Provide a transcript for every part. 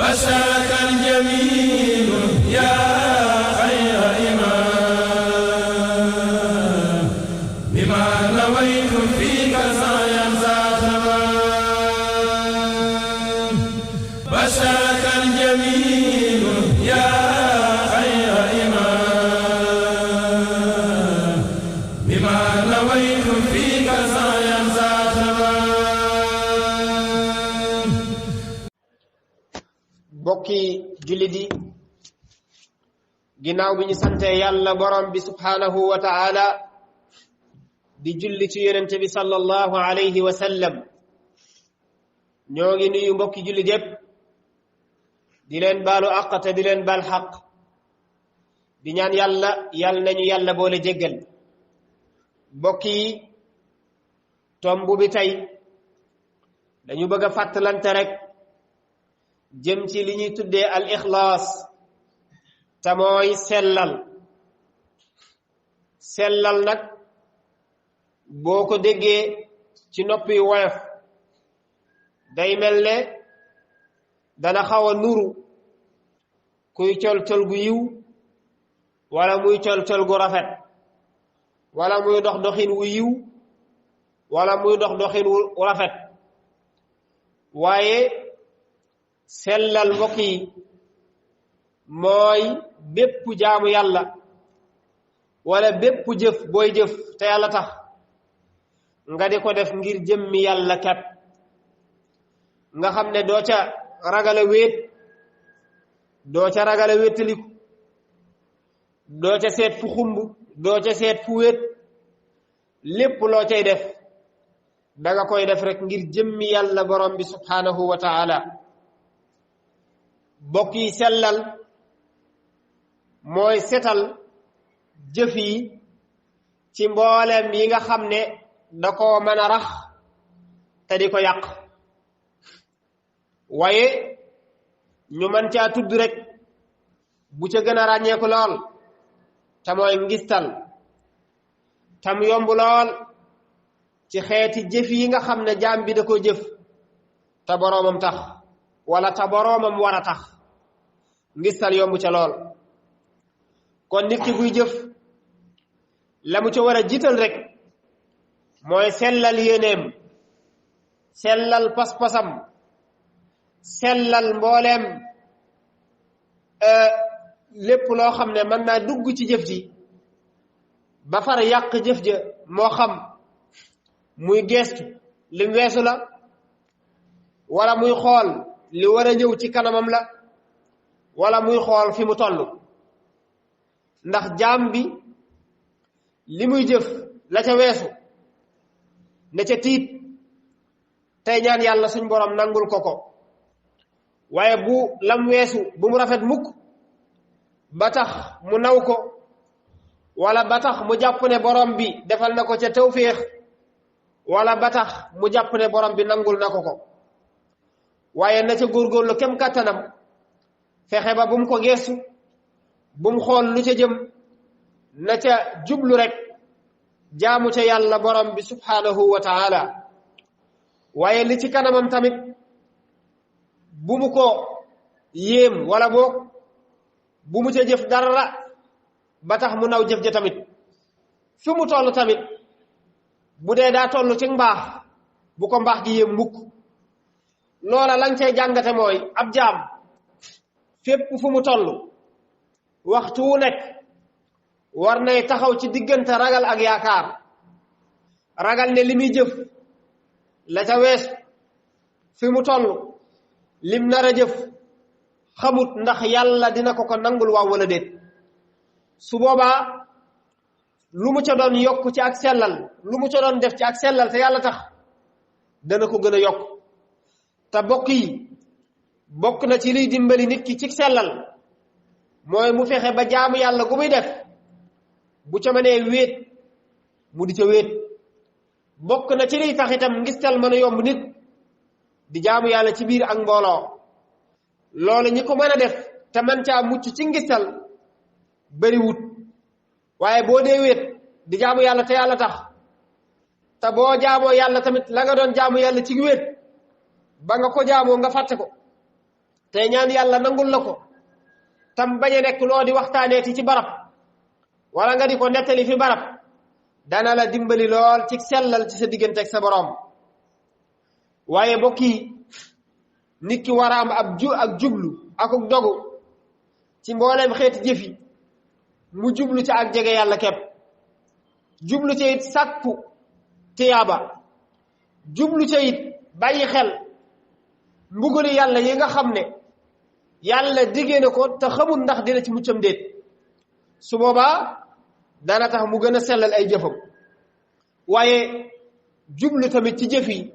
بشرك الجميل يا خير إمام بما نويت فيك سعيا ذا تمام بشرك الجميل يا خير إمام بما نويت فيك سعيا ذا تمام. bokki jullit yi ginnaaw bi ñu sante yàlla borom bi subhanahu wa ta'ala di julli ci yonente bi sallallahu alayhi wa sallam ñoo ngi nuyu mbokki jullit yépp di leen baalu àq te di leen baal xaq di ñaan yàlla nañu yàlla boole jéggal bokki tomb bi tey dañu bëgg a fàttalante rek jëm ci li ñuy tuddee al ixlaas te mooy sellal nag boo ko déggee ci noppi woyof day mel ne dana xaw a nuru kuy col gu yiw wala muy col gu rafet wala muy dox doxin wu yiw wala muy dox doxin wu rafet waaye sellal mbokk yi mooy bépp jaamu yàlla wala bépp jëf booy jëf te yàlla tax nga di ko def ngir jëmmi yàlla kat nga xam ne doo ca ragala wéet doo ca ragala wéetaliku doo ca seet fu xumb doo ca seet fu wéet lépp loo cay def danga koy def rek ngir jëmmi yàlla borom bi subhanahu wa ta'ala bokk yi sellal mooy setal jëf yi ci mboolem yi nga xam ne da koo mën a rax te di ko yàq waaye ñu mën caa tudd rek bu ca gën a ràññeeku lool te mooy ngistal tam yomb lool ci xeeti jëf yi nga xam ne jaam bi da ko jëf te boroomam tax wala te boroomam war a tax ngistal yomb ca lool kon nit ki buy jëf la mu ca war a jiital rek mooy sellal yéeneem sellal pas-pasam sellal mbooleem lépp loo xam ne mën naa dugg ci jëf ji ba far yàq jëf ja moo xam muy geestu lim weesu la wala muy xool li war a ñëw ci kanamam la wala muy xool fi mu toll ndax jaam bi li muy jëf la ca weesu ne ca tiit tey ñaan yàlla suñ borom nangul ko waaye bu lam weesu bu mu rafet mukk ba tax mu naw ko wala ba tax mu jàpp ne borom bi defal na ko ca tawféex wala ba tax mu jàpp ne borom bi nangul na ko waaye na ca góorgóorlu kem kàttanam fexe ba bu mu ko geestu bu mu xool lu ca jëm na ca jublu rek jaamu ca yàlla borom bi subhanahu wa ta'ala waaye li ci kanamam tamit bu mu ko yéem wala boog bu mu ca jëf dara ba tax mu naw jëf ja tamit fi mu toll tamit bu dee daa toll ci mbaax bu ko mbaax gi yéem mukk loola lañ cay jàngate mooy ab jaam fépp fu mu toll waxtu wu nekk war nay taxaw ci diggante ragal ak yaakaar ragal ne li muy jëf la ca wees fi mu toll lim nar a jëf xamut ndax yàlla dina ko nangul waaw wala déet su boobaa lu mu ca doon yokk ci ak sellal lu mu ca doon def ci ak sellal te yàlla tax dana ko gën a yokk te bokk na ci liy dimbali nit ki ci sellal mooy mu fexe ba jaamu yàlla gu muy def bu ca mënee wéet mu di ca wéet bokk na ci liy tax itam ngistal mën a yomb nit di jaamu yàlla ci biir ak mbooloo loolu ñi ko mën a def te man caa mucc ci ngistal bari wut waaye boo dee wéet di jaamu yàlla te yàlla tax te boo jaamoo yàlla tamit la nga doon jaamu yàlla ci wéet ba nga ko jaamoo nga fàtte ko te ñaan yàlla nangul la ko tam bañ a nekk loo di waxtaaneeti ci barab wala nga di ko nettali fi barab dana la dimbali lool ci sellal ci sa diggante ak sa borom. waaye bokk yi nit ki war a am ak jublu ak dogu ci mbooleem xeeti jëf yi mu jublu ci ak jege yàlla képp, jublu ci it sàkku tiyaaba, jublu ci it bàyyi xel mbugali yàlla yi nga xam ne yàlla diggee na ko te xamul ndax dina ci muccam déet. su boobaa dana tax mu gën a sellal ay jëfam. waaye jublu tamit ci jëf yi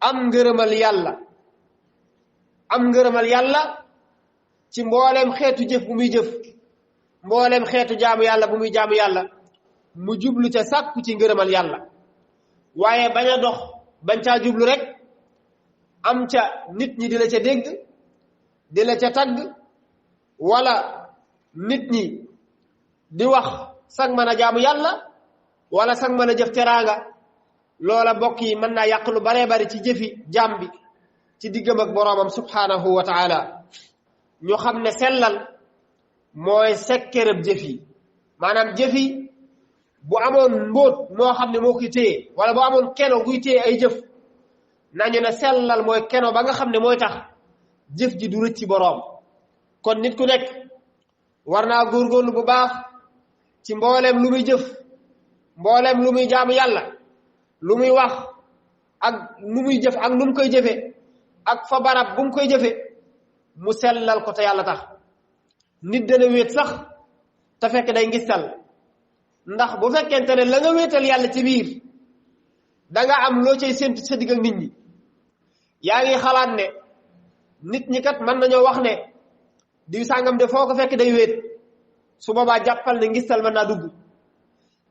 am ngërëmal yàlla ci mbooleem xeetu jëf bu muy jëf, mbooleem xeetu jaamu yàlla bu muy jaamu yàlla mu jublu ca sàkku ci ngërëmal yàlla. waaye bañ a dox bañ caa jublu rek am ca nit ñi di la ca dégg, di la ca tagg, wala nit ñi di wax sag mën a jaamu yàlla wala sag mën a jëf teraanga. loola bokk yi mën naa yàq lu baree bari ci jëfi jaam bi ci diggam ak boroomam subhanahu wa taala. ñu xam ne sellal mooy sekkereb jëf yi, maanaam jëf yi bu amoon mbóot moo xam ne moo koy téye wala bu amoon keno guy téye ay jëf, nañu ne sellal mooy keno ba nga xam ne mooy tax jëf ji du rëcc ci boroom. kon nit ku nekk war naa góorgóorlu bu baax ci mbooleem lu muy jëf, mbooleem lu muy jaamu yàlla, lu muy wax ak lu muy jëf ak nu mu koy jëfe ak fa barab bu mu koy jëfe mu sellal ko te yàlla tax. nit dana wéet sax te fekk day ngistal, ndax bu fekkente ne la nga wéetal yàlla ci biir danga am loo cay séntu sa digg ak nit ñi. yaa ngi xalaat ne nit ñi kat mën nañoo wax ne diw sàngam de foo ko fekk day wéet, su boobaa jàppal ne ngistal mën naa dugg.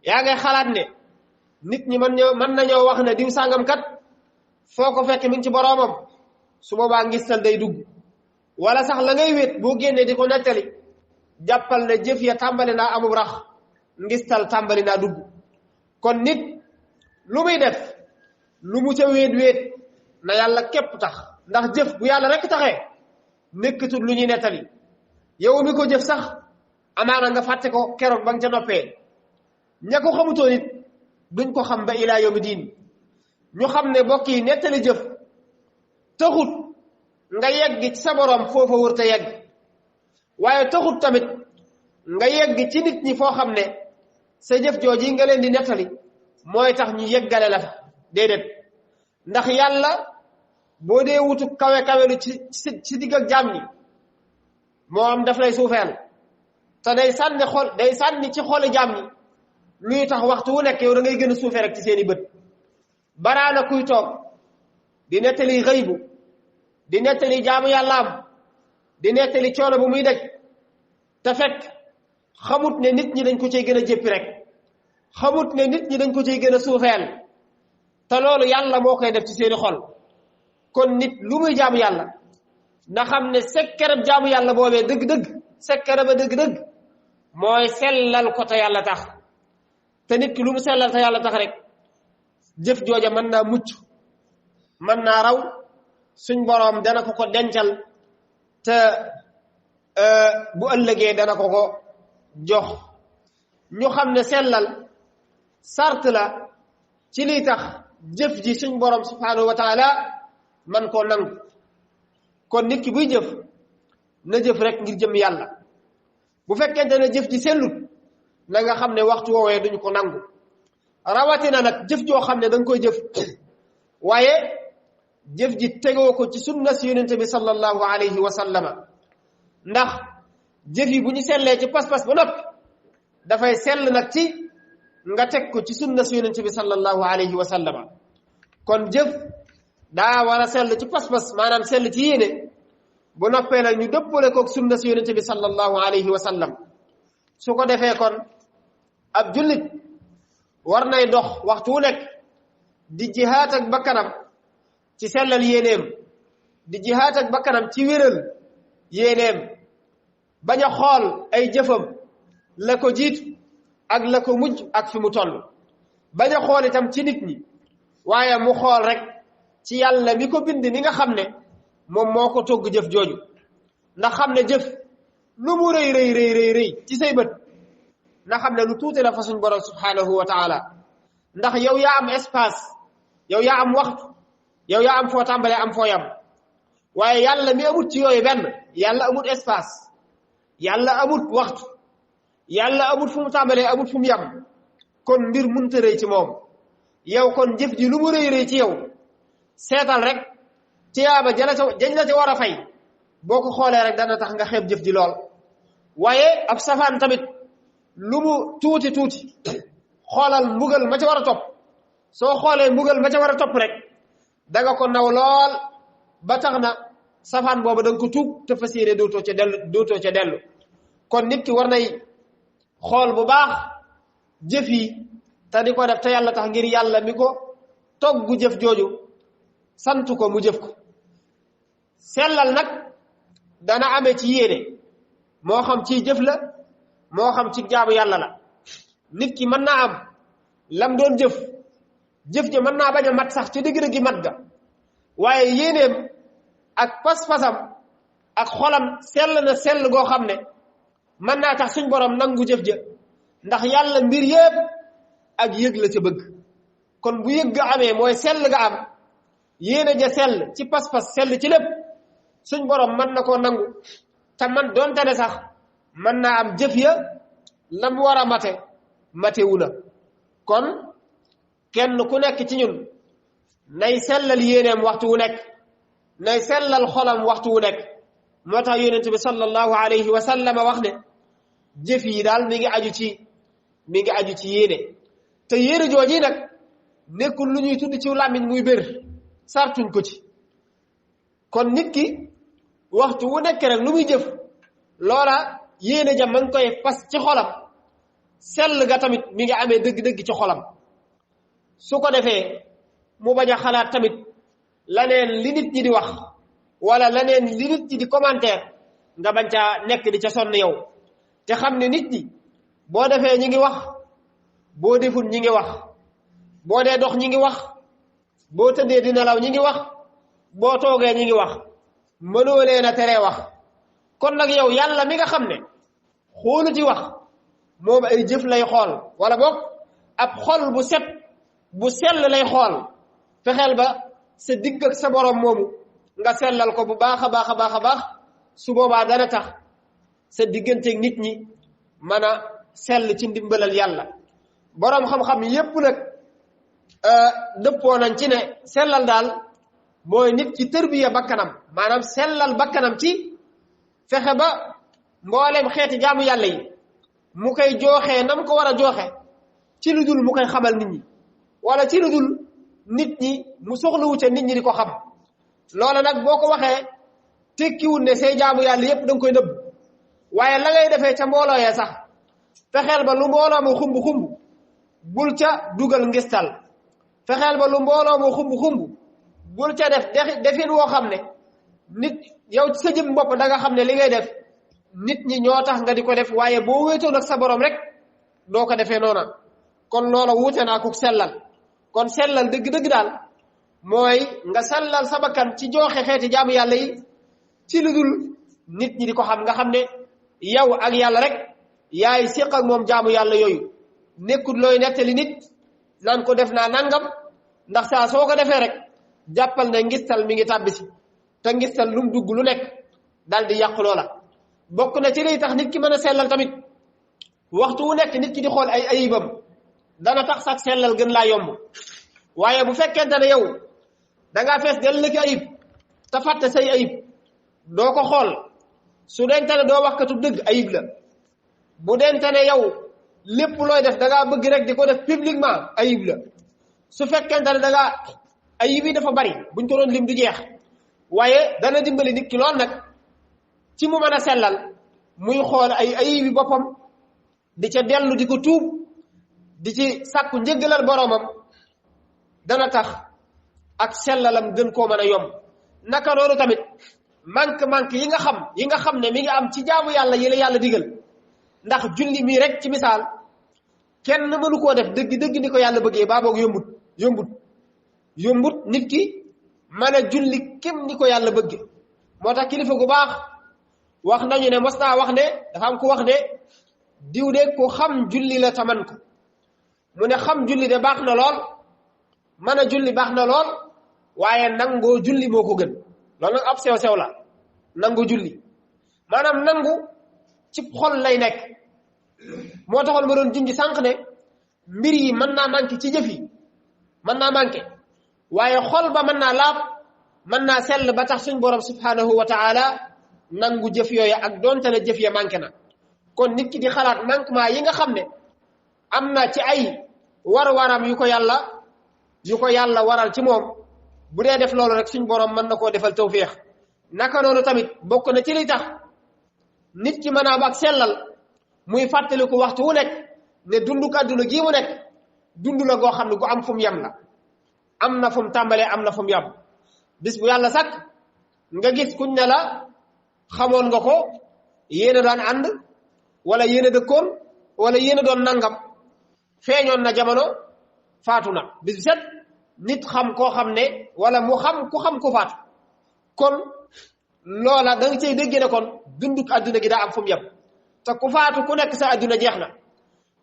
yaa ngay xalaat ne nit ñi mën nañoo wax ne diw sàngam kat foo ko fekk mi ngi ci boroomam, su boobaa ngistal day dugg. wala sax la ngay wéet boo génnee di ko nettali jàppal ne jëf ya tàmbali naa amub rax, ngistal tàmbali naa dugg. kon nit lu muy def lu mu ca wéet na yàlla képp tax, ndax jëf bu yàlla rekk taxee nekkatul lu ñuy nettali. yow mi ko jëf sax amaana nga fàtte ko keroog ba nga ca noppee. ña ko xamutoon it duñ ko xam ba ilaa yawmi diin. ñu xam ne bokk yi nettali jëf taxut nga yegg ci sa borom foofa wër te yegg, waaye taxut tamit nga yegg ci nit ñi foo xam ne sa jëf jooji nga leen di nettali mooy tax ñu yeggale la fa. déedéet, ndax yàlla boo dee wutu kawe-kawelu ci digg ak jaam ñi moom daf lay suufeel te day sànni ci xoli jaam ñi luy tax waxtu wu nekk yow da ngay gën a suufee rek ci seeni bët. baraana kuy toog di nettali xëybu, di nettali jaamu yàllaam, di nettali coono bu muy daj te fekk xamut ne nit ñi dañ ko cay gën a jéppi rek, xamut ne nit ñi dañ ko cay gën a suufeel, te loolu yàlla moo koy def ci seeni xol. kon nit lu muy jaamu yàlla na xam ne sekkerab jaamu yàlla boobee dëgg-dëgg, sekkere ba dëgg-dëgg mooy sellal ko te yàlla tax. te nit ki lu mu sellal te yàlla tax rek jëf jooja mën naa mucc, mën naa raw, suñ boroom dana ko dencal te bu ëllëgee dana ko jox. ñu xam ne sellal sart la ci liy tax jëf ji suñ boroom subhanahu wa taala man koo nangu. kon nit ki buy jëf na jëf rek ngir jëm yàlla. bu fekkente ne jëf ji sellut na nga xam ne waxtu woowee duñu ko nangu. rawatina nag jëf joo xam ne da nga koy jëf waaye jëf ji tegoo ko ci sunna si yonente bi sallallahu alayhi wa sallama. ndax jëf yi bu ñu sellee ci pas-pas ba noppi dafay sell nag ci nga teg ko ci sunna si yonente bi sallallahu alayhi wa sallama. kon jëf daa war a sell ci pas-pas, maanaam sell ci yéene, bu noppee nag ñu dëppale koog sunna si yonente bi sallallahu alayhi wa sallam. su ko defee kon ab jullit war nay dox waxtu wu nekk di jihaat ak bakkanam ci sellal yéeneem, di jihaat ak bakkanam ci wéral yéeneem, bañ a xool ay jëfam la ko jiitu ak la ko mujj ak fi mu toll, bañ a xool itam ci nit ñi, waaye mu xool rek ci yàlla mi ko bind mi nga xam ne moom moo ko togg jëf jooju. ndax xam ne jëf lu mu rëy rëy rëy rëy rëy ci say bët na xam ne lu tuuti la fa suñ borom subhanahu wa taala ndax yow yaa am espace yow yaa am waxtu yow yaa am foo tàmbalee am foo yam waaye yàlla mi amut ci yooyu benn yàlla amut espace yàlla amut waxtu yàlla amut fu mu tàmbalee amut fu mu yam kon mbir munta rëy ci moom yow kon jëf ji lu mu rëy rëy ci yow seetal rek tiyaaba jañ la ca war a fay boo ko xoolee rek dana tax nga xeeb jëf ji lool waaye ab safaan tamit lu mu tuuti tuuti xoolal mbugal ma ca war a topp soo xoolee mbugal ma ca war a topp rek danga ko naw lool ba tax na safaan boobu danga ko tuub te fas yéene dootoo ca dellu kon nit ki war nay xool bu baax jëf yi te di ko def te yàlla tax ngir yàlla mi ko toggu jëf jooju sant ko mu jëf ko sellal nag dana amee ci yéene moo xam ci jëf la moo xam ci jaamu yàlla la nit ki mën naa am lam doon jëf ja mën naa bañ a mat sax ci dëgg-dëggi mat ga waaye yéeneem ak pas-pasam ak xolam sell na sell goo xam ne mën naa tax suñ borom nangu jëf ja ndax yàlla mbir yépp ak yëg la ca bëgg kon bu yëg ga amee mooy sell ga am yéene ja sell ci pas-pas sell ci lépp suñ borom mën na koo nangu te man doonte ne sax mën naa am jëf ya lam war a matewu na kon kenn ku nekk ci ñun nay sellal yéeneem waxtu wu nekk nay sellal xolam waxtu wu nekk moo tax yonent bi sallallahu alayhi wa sallam wax ne jëf yi daal mi ngi aju ci yéene te yéene jooji nag nekkul lu ñuy tudd ci làmmiñ muy bér sartuñ ko ci kon nit ki waxtu wu nekk rek lu muy jëf loola yéene ja ma ngi koy fas ci xolam sell ga tamit mi ngi amee dëgg-dëgg ci xolam su ko defee mu bañ a xalaat tamit laneen li nit ñi di wax wala laneen li nit ñi di commentaire nga bañ caa nekk di ca sonn yow te xam ne nit ñi boo defee ñi ngi wax boo deful ñi ngi wax boo dee dox ñi ngi wax boo tëddee di nelaw ñi ngi wax boo toogee ñi ngi wax mënoo leen a teree wax kon nag yow yàlla mi nga xam ne xoolu ci wax moom ay jëf lay xool wala boog ab xol bu set bu sell lay xool fexeel ba sa digg ak sa borom moomu nga sellal ko bu baax a baax a baax a baax su boobaa dana tax sa digganteeg nit ñi mën a sell ci ndimbalal yàlla boroom xam-xam yépp nag dëppoo nañ ci ne sellal daal mooy nit ki tërbiya bakkanam maanaam sellal bakkanam ci fexe ba mboolem xeeti jaamu yàlla yi mu koy jooxee nam ko war a jooxe ci lu dul mu koy xamal nit ñi wala ci lu dul nit ñi mu soxlawu ca nit ñi di ko xam loola nag boo ko waxee tekkiwul ne say jaamu yàlla yépp da nga koy nëbb waaye la ngay defee ca mbooloo ya sax fexeel ba lu mbooloo mu xumb bul ca dugal ngistal fexeel ba lu mbooloo mu xumb bul ca def defin woo xam ne nit yow ci sa jëm bopp da nga xam ne li ngay def nit ñi ñoo tax nga di ko def waaye boo wéetoon ak sa borom rek doo ko defee noona kon loola wuute naa ko sellal kon sellal dëgg-dëgg daal mooy nga sellal sa bakkan ci jooxe xeeti jaamu yàlla yi ci lu dul nit ñi di ko xam nga xam ne yow ak yàlla rek yaay séq ak moom jaamu yàlla yooyu nekkul looy nettali nit naan ko def naa nangam ndax saa soo ko defee rek jàppal ne ngistal mi ngi tàbbi si te ngistal lu mu dugg lu nekk daal di yàq loola bokk na ci liy tax nit ki mën a sellal tamit waxtu wu nekk nit ki di xool ay ayibam dana tax sax sellal gën laa yomb waaye bu fekkente ne yow dangaa fees del lëkki ayib te fàtte say ayib doo ko xool su dente ne doo waxkatu dëgg ayib la bu dente ne yow lépp looy def dangaa bëgg rek di ko def publiquement ayib la su fekkente ne dangaa ayib yi dafa bari buñ ko doon lim du jeex waaye dana dimbali nit ki lool nag ci mu mën a sellal muy xool ay ayib yi boppam di ca dellu di ko tuub di ci sàkku njëggalal boroomam dana tax ak sellalam gën koo mën a yomb naka noonu tamit manque yi nga xam ne mi ngi am ci jaamu yàlla yi la yàlla digal ndax julli mii rek ci misaal kenn mënu koo def dëgg ni ko yàlla bëggee baa boog yombut nit ki mën a julli kem ni ko yàlla bëgge moo tax kilifa gu baax wax nañu ne mos naa wax ne dafa am ku wax ne diw de ku xam julli la taman ko mu ne xam julli de baax na lool mën a julli baax na lool waaye nangoo julli moo ko gën loolu nag ab sew-sew la nangu julli maanaam nangu ci xol lay nekk moo taxoon ma doon junj sànq ne mbir yi mën naa manqué ci jëf yi mën naa manqué waaye xol ba mën naa laab mën naa sell ba tax suñ borom subhanahu wa taala nangu jëf yooyu ak doonte ne jëf ya manqué na kon nit ki di xalaat manquement yi nga xam ne am na ci ay war-waram yu ko yàlla waral ci moom bu dee def loolu rek suñ borom mën na koo defal tawfiix naka noonu tamit bokk na ci li tax nit ki mën a am ak sellal muy fàttaliku waxtu wu nekk ne dunduk àdduna gii mu nekk dund la goo xam ne gu am fu mu yem la am na fu mu tàmbalee am na fu mu yem bis bu yàlla sàkk nga gis kuñ ne la xamoon nga ko yéen a daan ànd wala yéen a dëkkoon wala yéen a doon nangam feeñoon na jamono faatu na bis bu set nit xam koo xam ne wala mu xam ku faatu kon loola da nga cay dégg ne kon dunduk àdduna gi daa am fu mu yem te ku faatu ku nekk sa àdduna jeex na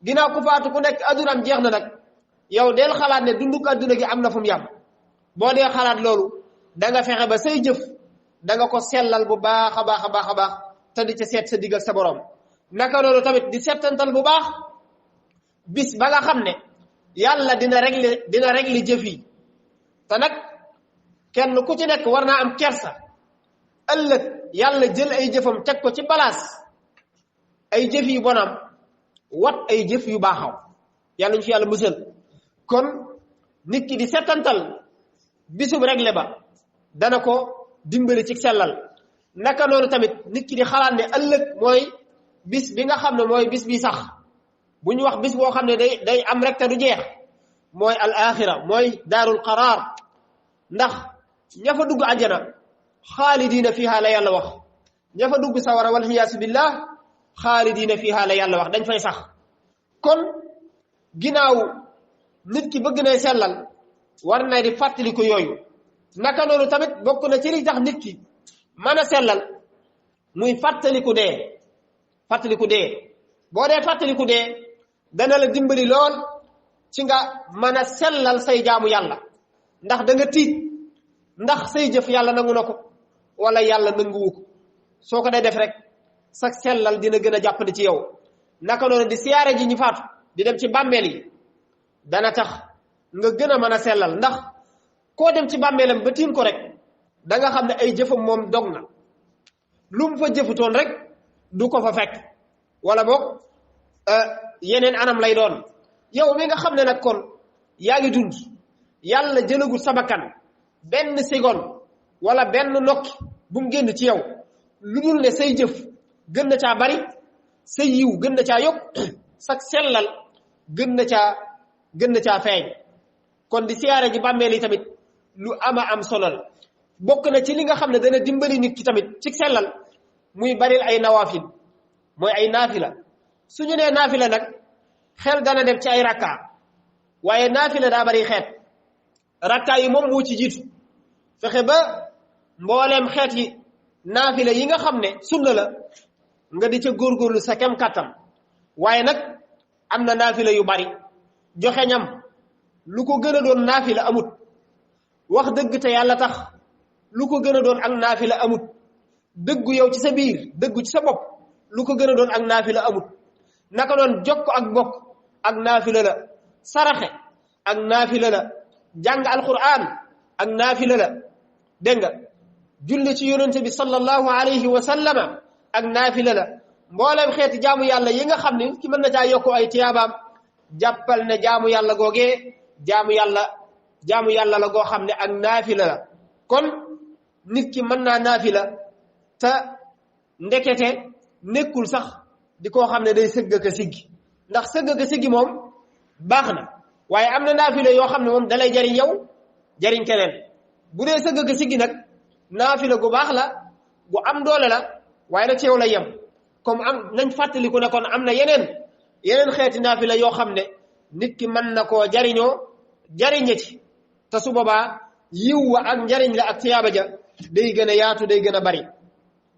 ginnaaw ku faatu ku nekk àddunaam jeex na nag yow del xalaat ne dunduk àdduna gi am na fu mu yem boo dee xalaat loolu da nga fexe ba say jëf da nga ko sellal bu baax a baax a baax a baax te di ca seet sa digg ak sa borom naka noonu tamit di settantal bu baax bis ba nga xam ne yàlla dina régler jëf yi te nag kenn ku ci nekk war naa am kersa ëllëg yàlla jël ay jëfam teg ko ci balaas ay jëf yu bonam wat ay jëf yu baaxaw yàlla ñu fi yàlla musal kon nit ki di settantal bisub réglé ba dana ko dimbali ci sellal naka noonu tamit nit ki di xalaat ne ëllëg mooy bis bi nga xam ne mooy bis bi sax bu ñu wax bis boo xam ne day am rek te du jeex mooy al axira mooy daarul qaraar ndax ña fa dugg àjjana xaalidiina fiha la yàlla wax ña fa dugg sawara wal xiyaasu billah xaalidiina fiha la yàlla wax dañ fay sax kon ginnaaw nit ki bëgg na sellal war na di fàttaliku yooyu naka noonu tamit bokk na ci li tax nit ki mën a sellal muy fàttaliku dee boo dee fàttaliku dee dana la dimbali lool ci nga mën a sellal say jaamu yàlla ndax da nga tiit ndax say jëf yàlla nangu na ko wala yàlla nanguwu ko soo ko dee def rek sa sellal dina gën a jàppandi ci yow naka noonu di siyaare ji ñu faatu di dem ci bàmmeel yi dana tax nga gën a mën a sellal ndax koo dem ci bàmmeelam ba tiim ko rek da nga xam ne ay jëfam moom dog na lu mu fa jëfutoon rek du ko fa fekk wala boog yeneen anam lay doon yow mi nga xam ne nag kon yaa ngi dund yàlla jëlagul sa bakkan benn seconde wala benn nokki bu mu génn ci yow lu dul ne say jëf gën na caa bari say yiw gën na caa yokk sak sellal gën na caa feeñ kon di siyaare ji bàmmeel yi tamit lu ama am solo la bokk na ci li nga xam ne dana dimbali nit ki tamit ci sellal muy baril ay nawaafil mooy ay naafila suñu nee naafila nag xel dana dem ci ay rakka waaye naafila daa bari xeet rakka yi moom moo ci jiitu fexe ba mbooleem xeet yi naafila yi nga xam ne sunna la nga di ca góorgóorlu sa kem kàttan waaye nag am na naafila yu bari joxe ñam lu ko gën a doon naafila amut wax dëgg te yàlla tax lu ko gën a doon ak naafila amut dëggu yow ci sa biir dëggu ci sa bopp lu ko gën a doon ak naafila amut naka doon jokk ak bokk ak naafila la saraxe ak naafila la jàng alquran ak naafila la dégg nga julli ci yonente bi sallallahu alayhi wa sallama ak naafila la mbooleem xeeti jaamu yàlla yi nga xam ne ki mën na caa yokku ay tiyaabaam jàppal ne jaamu yàlla googee jaamu yàlla la goo xam ne ak naafila la kon nit ki mën naa naafila te ndekete nekkul sax di koo xam ne day sëgg ka siggi ndax sëgg ka siggi moom baax na waaye am na naafila yoo xam ne moom dalay jariñ yow jariñ keneen bu dee sëgg ka siggi nag naafila gu baax la gu am doole la waaye nag ci yow la yem comme am nañ fàttaliku ne kon am na yeneen xeeti naafila yoo xam ne nit ki mën na koo jariñe ci te su boobaa yiw wa ak njariñ la ak tiyaaba ja day gën a yaatu day gën a bari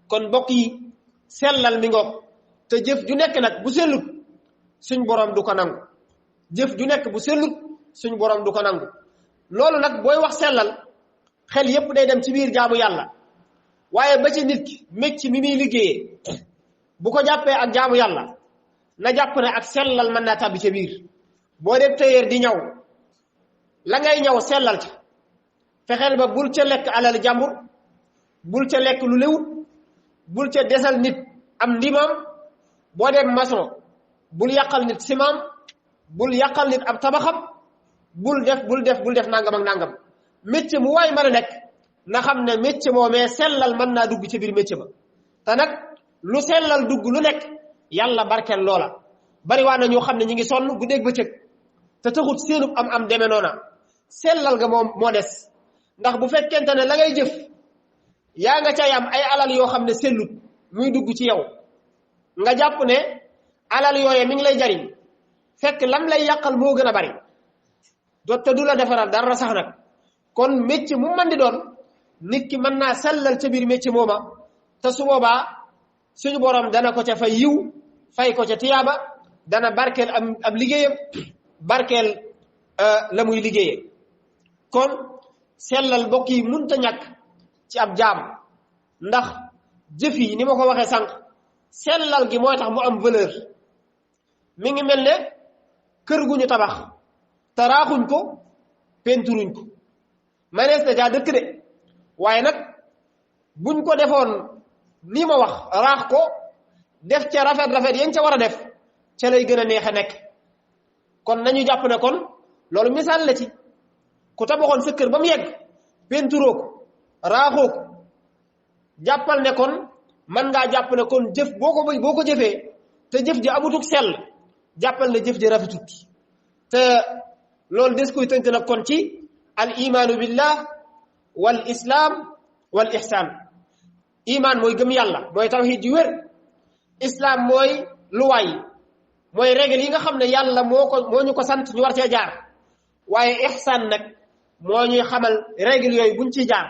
kon mbokk yi sellal mi ngoog te jëf ju nekk nag bu sellut suñ borom du ko nangu jëf ju nekk bu sellut suñ borom du ko nangu loolu nag booy wax sellal xel yépp day dem ci biir jaamu yàlla waaye ba ci nit ki mécc mi muy liggéeyee bu ko jàppee ak jaamu yàlla na jàpp ne ak sellal mën naa tàbbi ca biir boo dee tailleur di ñaw la ngay ñaw sellal ca fexeel ba bul ca lekk alal jàmbur bul ca lekk lu lewut bul ca desal nit am ndimam boo dee maçon bul yàqal nit simam bul yàqal nit ab tabaxam bul def nangam ak nangam métier mu waay mën a nekk na xam ne métier moomee sellal mën naa dugg ci biir métier ba te nag lu sellal dugg lu nekk yàlla barkeel loola bari waa na ñoo xam ne ñi ngi sonn guddeeg bëccëg te taxut seenub am deme noona sellal nga moom moo des ndax bu fekkente ne la ngay jëf yaa nga cay am ay alal yoo xam ne sellut muy dugg ci yow nga jàpp ne alal yooye mi ngi lay jariñ fekk lam lay yàqal moo gën a bari te du la defaral dara sax nag kon métier mu mën di doon nit ki mën naa sellal ca biir métier mooma te su boobaa suñu borom dana ko ca fay yiw fay ko ca tiyaaba dana barkeel ab liggéeyam barkeel la muy liggéeyee kon sellal mbokk yi munta ñàkk ci ab jaam ndax jëf yi ni ma ko waxee sànq sellal gi mooy tax mu am valeur mi ngi mel ne kër gu ñu tabax te raaxuñ ko penturuñ ko manees na jaa dëkk de waaye nag buñ ko defoon nii ma wax raax ko def ca rafet yañ ca war a def ca lay gën a neex a nekk kon nañu jàpp ne kon loolu misaal la ci ku tabaxoon sa kër ba mu yegg penturoo ko raaxoo ko jàppal ne kon man ngaa jàpp ne kon jëf boo ko jëfee te jëf ji amutuk sell jàppal ne jëf ji rafetut te loolu des koy tënk nag kon ci al imaanu billah wal islam wal ihsan iman mooy gëm yàlla mooy tawhid ju wér islam mooy luwaay mooy règle yi nga xam ne yàlla moo ñu ko sant ñu war cee jaar waaye ihsan nag moo ñuy xamal règle yooyu buñ ci jaar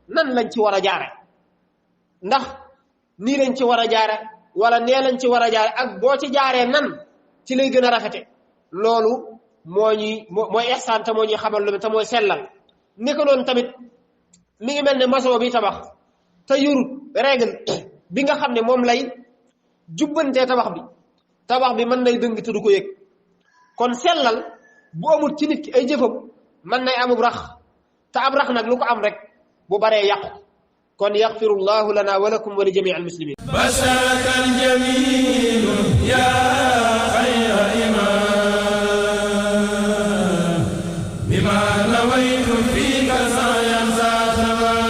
nan lañ ci war a jaare ndax nii lañ ci war a jaare wala nee lañ ci war a jaare ak boo ci jaaree nan ci lay gën a rafete loolu mooy ihsan te moo ñuy xamal lu te mooy sellal ni ko noonu tamit mi ngi mel ne maçon bi tabax te yurut règle bi nga xam ne moom lay jubbantee tabax bi mën nay dëng te du ko yëg kon sellal bu amul ci nit ki ay jëfam mën nay amub rax te ab rax nag lu ko am rek bu baree yàqu kon yaxfirullahu lana wa lakum wa li jamii al muslimin basharaka al jamil ya khayra imam bima nawaytu fika sayan za zaman